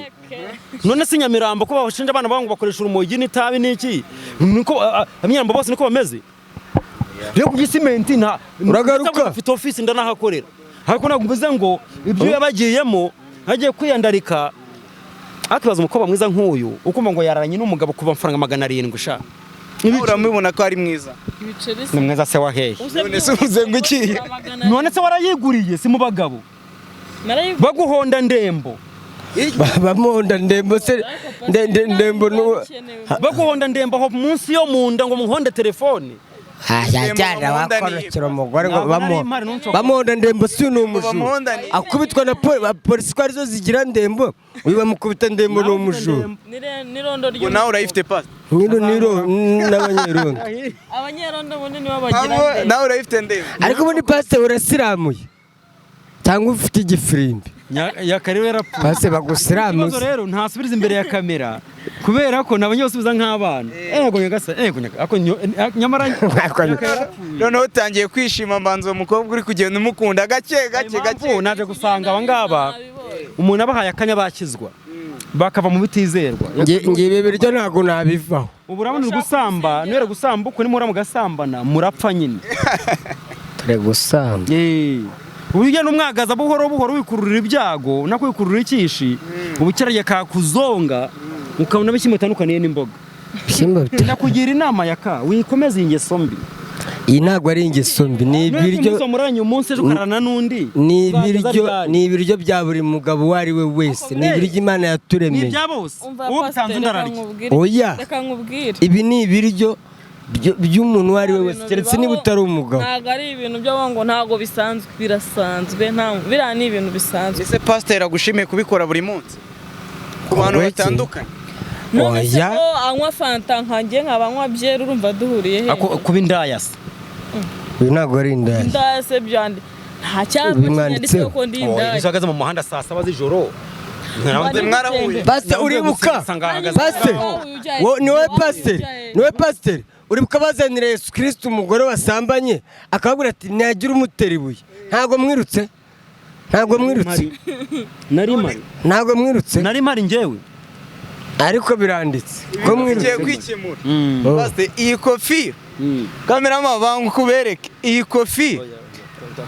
None se Nyamirambo ko bashinja abana babo ngo bakoresha urumogi n'itabi n'iki, niko Abanyamirambo bose niko bameze? Rero ku Gisimenti nta Uragaruka. Mfite office, ndanahakorera, ariko ntabwo mvuze ngo ibyo yabagiyemo agiye kwiyandarika. Akibaza umukobwa mwiza nk'uyu ukumva ngo yararanye n'umugabo kuva amafaranga 700 sha. Uramubona ko ari mwiza. Ibiceri se. Ni mwiza se wa hehe? None se uvuze ngo iki? None se warayiguriye? Si mu bagabo Narayiguriye. baguhonda ndembo? Bamuhonda ndembo se ndembo nuwo? Baguhonda ndembo aho munsi yo mu nda ngo muhonde telefone. Yajyana Bamuhonda ni- wakorokera umugore ngo Ntabwo nari mpari, bamuhonda ndembo si ni umujura. Bamuhonda ni- Akubitwa na polisi ko arizo zigira ndembo, uyu bamukubita ndembo ni umujura. N'irondo Ngo nawe urayifite, pasi? Niro niro n'abanyerondo. Abanyerondo ubundi nibo bagira ndende. Nawe urayifite ndembo? Ariko ubundi pasiteri urasiramuye cyangwa ufite igifirimbi? Yakariwe yarapfuye. Pasiteri bagusiramuze. Ikibazo rero ntasubiriza imbere ya kamera kubera ko nabonye basubiza nk'abana. Ego nyagasa, ego nyaga ako nyamara Noneho utangiye kwishima, mbanza uwo mukobwa uri kugenda umukunda gake gake gake. Impamvu naje gusanga aba ngaba umuntu abahaye akanya bakizwa bakava mu bitizerwa. Nge ibi biryo ntabwo nabivaho. Ubu urabona uri gusamba, nubera gusamba uko nimura mugasambana murapfa nyine. Turi gusamba. Eh, ubu ugenda umwagaza buhoro buhoro wikururira ibyago no kwikururira ikishi, ubukerarya kakuzonga ukabona bishyimbo bitandukaniye n'imboga. Ibishyimbo Nakugira inama yaka, wikomeze iyi ngeso mbi. Iyi ntabwo ari ingeso mbi, ni ibiryo. Umunsi muranye umunsi, ejo ukarana n'undi. Ni Uzageza ibiryo ryari? Ni ibiryo bya buri mugabo uwo ari we wese, ni ibiryo Imana Ni yaturemeye. ibya bose. Umva Uwo bitanze pasiteri, undi reka ararya. nkubwire. Oya. Reka nkubwire. Ibi ni ibiryo by'umuntu uwo ari we wese, Ibintu keretse niba bibaho, utari umugabo. Ntabwo ari ibintu byo ngo ntabwo bisanzwe, birasanzwe, nta biriya ni ibintu bisanzwe. Ese pasiteri agushimiye kubikora buri munsi ku bantu Weke. batandukanye? None se Oya. ko anywa fanta nkanjye nkaba anywa byeri, urumva duhuriye he? Ako kuba indaya se? Uyu ntabwo ari indaya. Indaya se byandi nta cyapa Bimwanditseho. kinyanditseho ko ndi indaya. Oya, uhagaze mu muhanda saa 7 z'ijoro. Wari Mwarahuye. Pasiteri, uribuka pasiteri, ni wowe pasiteri, ni wowe pasiteri, uribuka bazanira Yesu Kirisiti umugore wasambanye, akababwira ati: "Ntiyagira umutera ibuye"? Ntabwo mwirutse? Ntabwo mwirutse? Nari mpari. Ntabwo mwirutse? Nari mpari njyewe. Ariko biranditse ko Bigiye mwirutse. kwikemura. Pasiteri, iyi kofi, cameraman banga kubereke iyi kofi,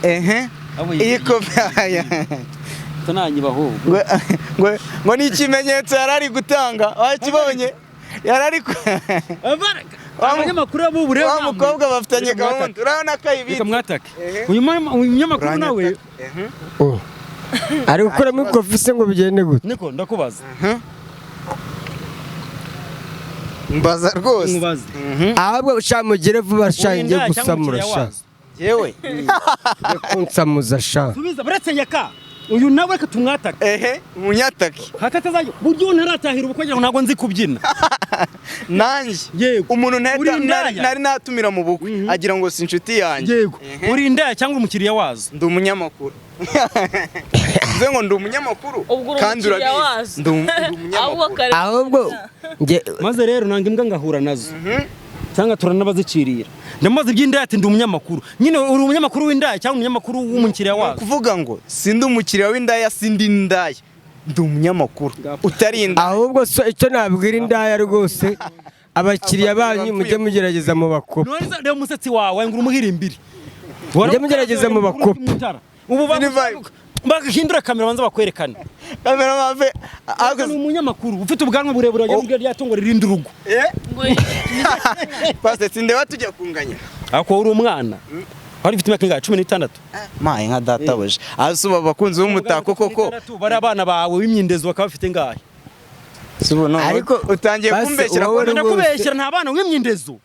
ehe, iyi kofi aya. Tunanyiba ahubwo. Ngo ni ikimenyetso yari ari gutanga, wakibonye? Yari ari Abanyamakuru b'ubu rero wa namwe. mukobwa bafitanye Reka mwatake. gahunda, urabona ko ayibitse. Reka mwatake. Ehe. Uyu munyamakuru nawe. Ehe. Oh. Ari gukuramo ikofi se ngo bigende gute? Niko ndakubaza. Mbaza rwose. Nkubaze. Ahubwo sha mugere vuba sha, Uri ngiye indaya cyangwa gusamura umukiriya sha. wazo? Yewe. Ngiye kunsamuza sha. Subiza buretse nyaka. Uyu nawe reka tumwatake. Ehe, munyatake. Hatatazayo buryo ntaratahira ubukwe ngira ngo ntabwo nzi kubyina. Nanjye Yego. umuntu Uri indaya. nari natumira mu bukwe agira ngo si inshuti yanjye. Yego. Uri indaya cyangwa umukiriya wazo? Ndi umunyamakuru. Nze ngo ndi umunyamakuru. Ubwo uri Kandi umukiriya urabizi. wazo. Ndi Ahubwo umunyamakuru. kare. Ahubwo nge Maze rero nanga imbwa ngahura nazo. Cyangwa turanabazicirira. Ndamubaza iby'indaya ati: "Ndi umunyamakuru." Nyine uri umunyamakuru w'indaya cyangwa umunyamakuru w'umukiriya wazo? Kuvuga ngo sindi umukiriya w'indaya, sindi indaya, ndi umunyamakuru utari indaya. Ahubwo so icyo nabwira indaya rwose, abakiriya banyu mujye mugerageza mu bakope. None se reba umusatsi wawe ngo umuhirimbiri. Mujye mugerageza mu bakope. Ubu Ni vibe. bagahindura kamera banza bakwerekane. Cameraman ve. Ni umunyamakuru ufite ubwanwa burebure wagira ngo rya tungo ririnda urugo. Ngo Pastor, sindeba tujya kunganya. Ako uri umwana. Wari ufite imyaka ingahe? 16. Maye nka databuja asuba abakunzi b'umutako koko. 16, bari abana bawe b'imyindezo bakaba bafite ingahe? Si ubu none Ariko utangiye basi kumbeshyera wowe ko rwose- Ndakubeshyera, nta bana wimye indezo,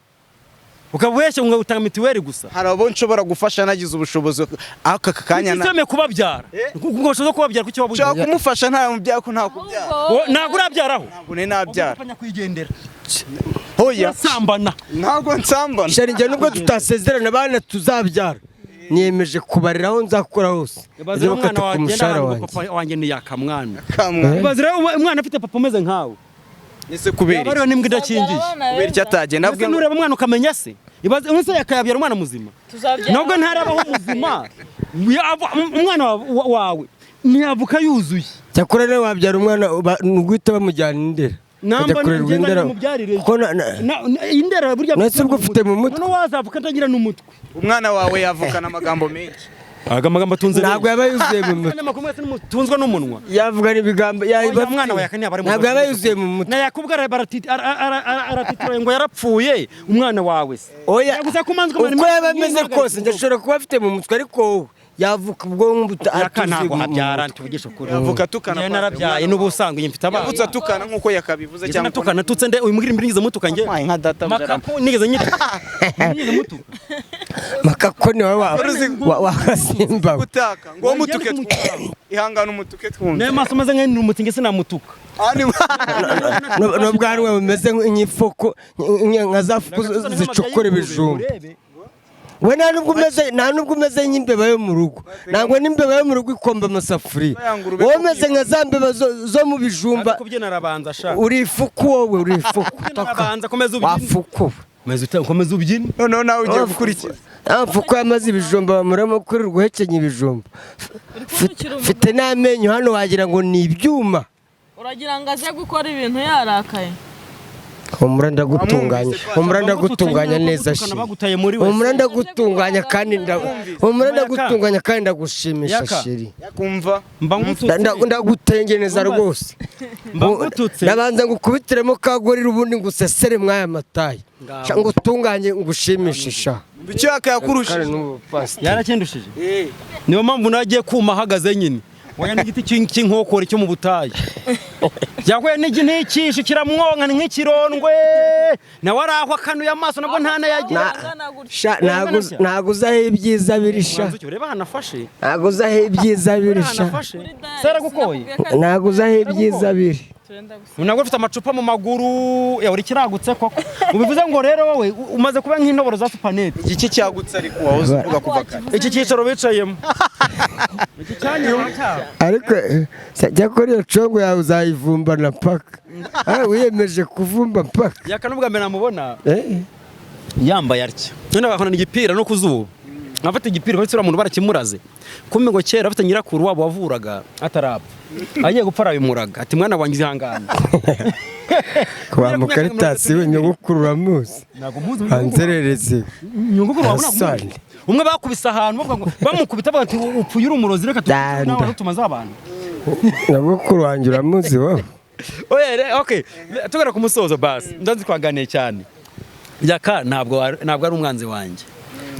ukabubeshya ngo utanga mituweli gusa. Hari abo nshobora gufasha nagize ubushobozi aka kanya na Kuki kubabyara? Ngo ushoboye kubabyara, kuki wabuze? Nshobora kumufasha nta mubyara ko nta kubyara. Ntabwo urabyaraho? Ntabwo nari nabyara. Ugomba kwigendera. Hoya. Urasambana. Ntabwo nsambana. Chéri, njye nubwo tutasezerana, abana tuzabyara niyemeje kubarira aho nzakora hose. Ibaze Bajye rero umwana bakata ku wawe agenda mushahara ahantu ngo wanjye. papa wanjye ni yakamwana. Kamwa. Ibaze rero umwana afite papa umeze nkawe. Ese kubera Yaba iki? ariyo n'imbwa idakingiye. Kubera icyo atagenda Ese avuga ngo nureba umwana ukamenya se? Ibaze ubu se yakayabyara umwana muzima? Tuzabyara. Nubwo ntarabaho muzima, umwana wawe ntiyavuka yuzuye. Cyakora nawe wabyara umwana ni uguhita bamujyana indera, Namba akajya kurerwa ngenda indera. mubyarire. Kuko Indera burya. Nese ubwo ufite mu mutwe? Noneho wazavuka atagira n'umutwe. Umwana wawe yavukana amagambo menshi. Aga magambo atunze. Ntabwo yaba yuzuye mu mutwe. Abanyamakuru mwese nimutunzwe n'umunwa. Yavuga n'ibigambo. Oya, umwana wawe yakaniye abari mu Ntabwo yaba yuzuye mu mutwe. Na yakubwa aratitiraye ngo yarapfuye umwana wawe se. Oya. Yaguze ko umanza Uko yaba ameze kose, ndashobora kuba afite mu mutwe, ariko wowe yavuka ubwonko Yaka atuzuye ntabwo mu habyara, mutwe. tuvugishe ukuri. Yavuka atukana. Njyewe narabyaye n'ubusanzwe njye mfite abana. Yavutse atukana nk'uko yakabivuze Cyangwa cyangwa natukana natutse nde? Uyu mbwira nigeze mutuka njye? Wampaye nka data buja. Makapo nigeze nyita? Nigeze mutuka? Makako ni wowe wakasimba we. Gutaka ngo mutuke Wagenda twumve, ihangane umutuke twumve. Nayo maso ameze nk'ay'intumutsi, nge sinamutuka. Ah, ni- N'ubwanwa bumeze nk'ifuku, nka za fuku zicukura ibijumba. We nta nubwo umeze nk'imbeba yo mu rugo. Ntabwo n'imbeba yo mu rugo ikomba amasafuriya. Wowe umeze nka za mbeba zo mu bijumba. Ariko kubyina arabanza sha. Uri ifuku, wowe uri ifuku. Kubyina arabanza, komeza ubyine. Wafuku. Komeza ubyine. Noneho nawe ugiye gukurikiza. Fuku yamaze ibijumba bamuramo kuri guhekenya ibijumba. Mfite n'amenyo hano wagira ngo ni ibyuma. Uragira ngo aze gukora ibintu yarakaye? Humura, ndagutunganya. Humura, ndagutunganya neza chéri. Bagutaye muri we. Humura, ndagutunganya kandi humura, ndagutunganya kandi ndagushimisha. Yaka. Chéri. Yakumva. Mba ngututse. Ndagutengeneza rwose. Mba ngututse. Ndabanza ngukubitiremo kagorira, ubundi ngusesere mwaya matayi. Ngaho. Sha, ngutunganye ngushimishe sha. Icyo yakayakurushije. Kandi n'ubu pasiteri. Yarakindushije, niyo mpamvu nawe agiye kuma ahagaze nyine. Waya n'igiti cy'inkokore cyo mu butayu yahuye n'ikishi kiramwonka, ni nk'ikirondwe, nawe araho akanuye amaso nabwo ntanayagira. Angana gutya. Sha, ntabwo uzi aho ibyiza biri sha. Ubanza ureba ahantu afashe. Ntabwo uzi aho ibyiza biri Ureba sha. ahantu afashe. Kuri Dani, Saragukoye. sinakubwiye ko ari- Ntabwo uzi aho ibyiza biri. Turenda gusa. Ntabwo ufite amacupa mu maguru ya uri kiragutse koko, ubivuze ngo rero wowe umaze kuba nk'intoboro za supanete. Igiki cyagutse ariko wahoze uvuga kuva kare? Iki cyicaro bicayemo, iki cyanya cyabo. Ariko cyakora iyo congo yawe uzayivumbana paka. Ah, wiyemeje kuvumba mpaka. Yaka n'ubwa mbere namubona Eh, yambaye atya, none bakabona igipira no ku zuba, nkafata igipira uretse uriya muntu barakimuraze kumbe ngo kera afite nyirakuru wabo wavuraga atarapfa, agiye gupfa arabimuraga ati: "Mwana wanjye, ihangane." Kwa mukaritasi we, nyogokuru uramuzi? Ntabwo muzi. Anzerereze. Nyogokuru wawe ntabwo Hasani. muzi. Umwe bakubise ahantu bavuga ngo bamukubita bavuga ati: "Upfuye uri umurozi, reka Danda. nawe tumaze abantu." Nyogokuru wanjye uramuzi wowe? Oya, okay, tugana ku musozo basi, ndazi twaganiye cyane. Yaka ntabwo ari umwanzi wanjye,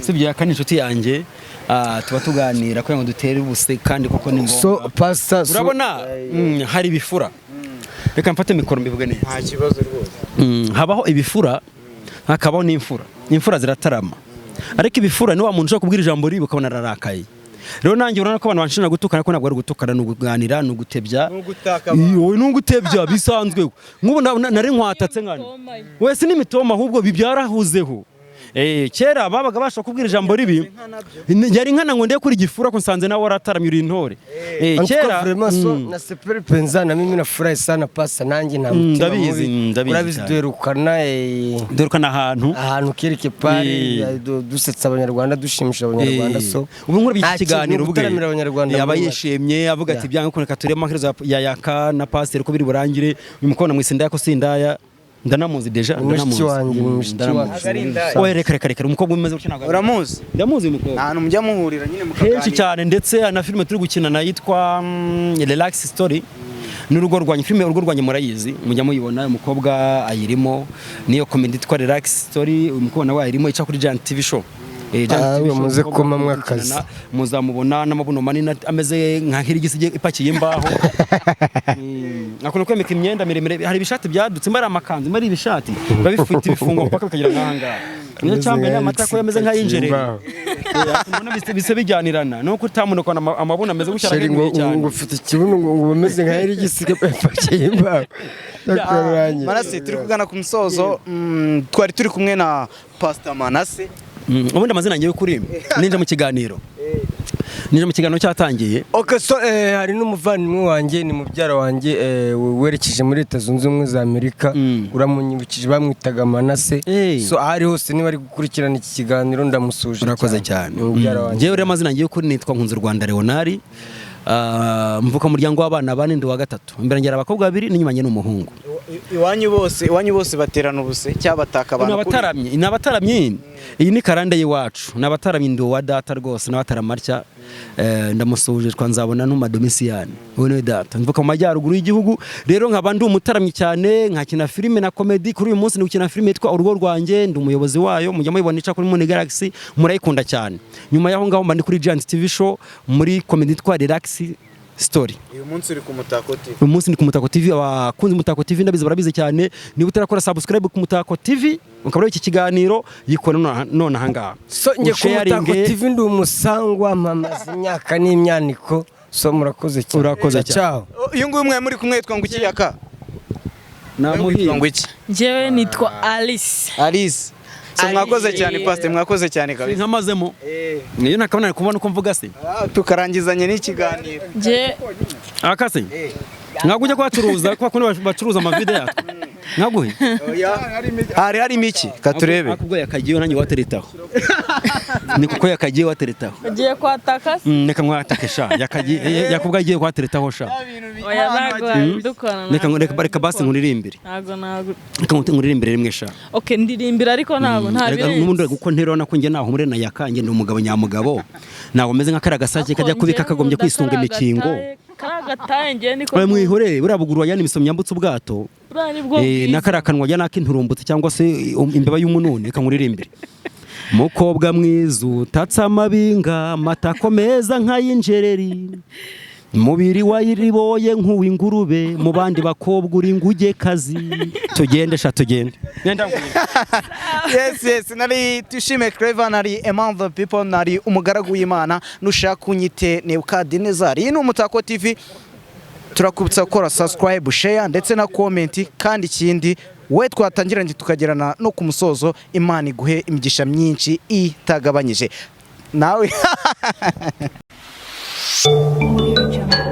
sibyo? Yaka ni inshuti yanjye. Ah, tuba tuganira kugira ngo dutere ubuse kandi kuko ni So ngombwa. pastor so Urabona, hari ibifura, reka mfate mikoro mbivuge neza. Nta kibazo rwose. Habaho ibifura hakabaho n'imfura. Imfura ziratarama, ariko ibifura ni wa muntu ushobora kubwira ijambo ribi ukabona ararakaye. Rero nanjye urabona ko abantu banshinja gutukana, ko ntabwo ari ugutukana, ni ukuganira, ni ugutebya. Ni ugutaka abantu. Iyo, ni ugutebya bisanzwe. Nk'ubu nari nkwatatse nkana wese n'imitoma, ahubwo bibyarahuzeho. Kera babaga bashobora kubwira ijambo ribi, yari nkana ngo ndebe kuri gifura ko nsanze nawe warataramye uri intore. En tout cas, Kera vraiment, so na seperi penza na mimi nafurahi sana pasa, nanjye nta mutima Ndabizi, mubi. ndabizi Urabizi, cyane. duherukana Duherukana ahantu. Ahantu kereke pari, dusetsa abanyarwanda, dushimisha abanyarwanda, so Ubu nkuru nta iki kiganiro kintu ubwe gutaramira abanyarwanda yaba muri make. yishimye avuga ati: "Byanga kuneka turebe amaherezo ya Yaka na pasiteri ko biri burangire." Uyu mukobwa namwise indaya ko si indaya, ndanamuzi déjà. Ni mushiki Ndanamuzi. wanjye, ni mushiki Ndanamuzi. wacu muri Indaya. rusange. Oya, reka reka reka, umukobwa umeze gutya ntabwo Uramuzi? Ndamuzi uyu mukobwa. Nta hantu mujya muhurira nyine mukaganira? Kenshi cyane, ndetse na filime turi gukina yitwa Relax Story n'urugo rwanjye, filime urugo rwanjye murayizi, mujya muyibona, uyu mukobwa ayirimo. Niyo comedy yitwa Relax Story, uyu mukobwa nawe ayirimo, ica kuri Giant TV Show. Giant Ah, TV Show, muze umukobwa kumamwa mukurikirana, akazi. muzamubona n'amabuno manini ameze nka nk'irigisi ipakiye imbaho. Akunda kwemeka imyenda miremire. Hari ibishati byadutse, mba ari amakanzu, mba ari ibishati biba bifite ibifungo mpaka bikagera nk'aha ngaha. Niyo Ameze cyambaye nka n'amatako ameze ipakiye nk'ay'injereri. imbaho. Ubona bise bijyanirana nuko utamubona ukabona amabuno ameze gutya, Chéri, ngo arahenuye cyane. ngo ufite ikibuno ngo umeze nka erigisi ipakiye imbaho. Ndakuranye. Manase, turi kugana ku musozo. Twari turi kumwe na Pastor Manase. Ubundi amazina yanjye y'ukuri ninja mu kiganiro cyatangiye. Okay, so hari n'umuvandimwe wanjye, ni mubyara wanjye, werekeje muri Leta Zunze Ubumwe za Amerika. Uramunyibukije, bamwitaga Manase. So aho ari hose, niba ari gukurikirana iki kiganiro, ndamusuhuje. Urakoze cyane. Ni mubyara wanjye. Njyewe rero amazina yanjye y'ukuri nitwa Nkunze Rwanda Leonard. Mvuka mu muryango w'abana bane, ndi uwa gatatu. Imbere ngira abakobwa babiri n'inyuma njye ni umuhungu. Iwanyu bose baterana ubuse cyangwa bataka Ni abantu? Abataramyi, ni abataramyi. Iyi ni karande y'iwacu, ni abataramyi. Ndi uwa data rwose n'abataramutya. Ndamusuhuje, twa nzabona ntuma Domisiyani, uwo niwe data. Mvuka mu majyaruguru y'igihugu rero, nkaba ndi umutaramyi cyane, nkakina filime na comedy. Kuri uyu munsi ndi gukina filime yitwa Urugo Rwanjye, ndi umuyobozi wayo. Mujya muyibona ica kuri Moon Galaxy, murayikunda cyane. Nyuma y'aho ngaho mba ndi kuri Giant TV Show muri comedy yitwa Relax Story. Uyu munsi uri ku Mutako TV. Uyu munsi ni ku Mutako TV. Abakunzi Mutako TV ndabizi, barabizi cyane. Niba utarakora subscribe ku Mutako TV ukaba ureba iki kiganiro, yikora none aha ngaha. So njye ku Mutako Usharinge. TV ndi umusangwa, mpamaze imyaka n'imyaniko. So murakoze cyane. Urakoze cyane. Ciao. Uyu nguyu mwe muri kumwe yitwa ngo iki, Yaka? Namuhinga. Witwa ngo iki? Njyewe nitwa Alice. Alice. So mwakoze Alice. cyane, Pastor, mwakoze cyane kabisa. Nkamazemo niyo ntakabona kubona uko mvuga se. Ah, tukarangizanya n'ikiganiro. Njye Akase ntabwo ujya kuhacuruza kwa kundi bacuruza amavide yatwo, nkaguhe. Hari harimo iki katurebe? Akubwo yakagiye nanjye wateretaho, ni kuko yakagiye wateretaho. Ugiye kwataka se? Reka mwatake sha, yakagiye yakubwo agiye kwateretaho sha. Oya, ntabwo dukora. Reka basi nkuririmbire. Ntabwo. Reka nkuririmbire rimwe sha. Okay, ndirimbira, ariko ntabwo nta Reka n'ubundi kuko nterona ko njye naho muri na yakanjye ndi umugabo nyamugabo, ntabwo meze nka kariya gasake kajya kubika kagombye kwisunga imikingo. Kariya gataye njye niko. Oya, mwihorere, buriya buguru wajyana imisomyi yambutse ubwato. Buriya nibwo Na bwiza. kariya kanwa wajyana ak'inturumbutse cyangwa se imbeba y'umununi. Reka nkuririmbire: mukobwa mwiza utatse amabinga, amatako meza nk'ay'injereri, mubiri wayiriboye nk'uw'ingurube, mu bandi bakobwa uri ingugekazi. Tugende sha, tugende. Yes, nari Tushime Clever, nari among the people, nari umugaragu w'Imana, nushaka unyite Nebukadinezari. Iyi ni Umutako TV. Turakubutsa gukora subscribe, share ndetse na comment. Kandi ikindi, we twatangiranye tukagerana no ku musozo, Imana iguhe imigisha myinshi itagabanyije nawe. Audio Jungle.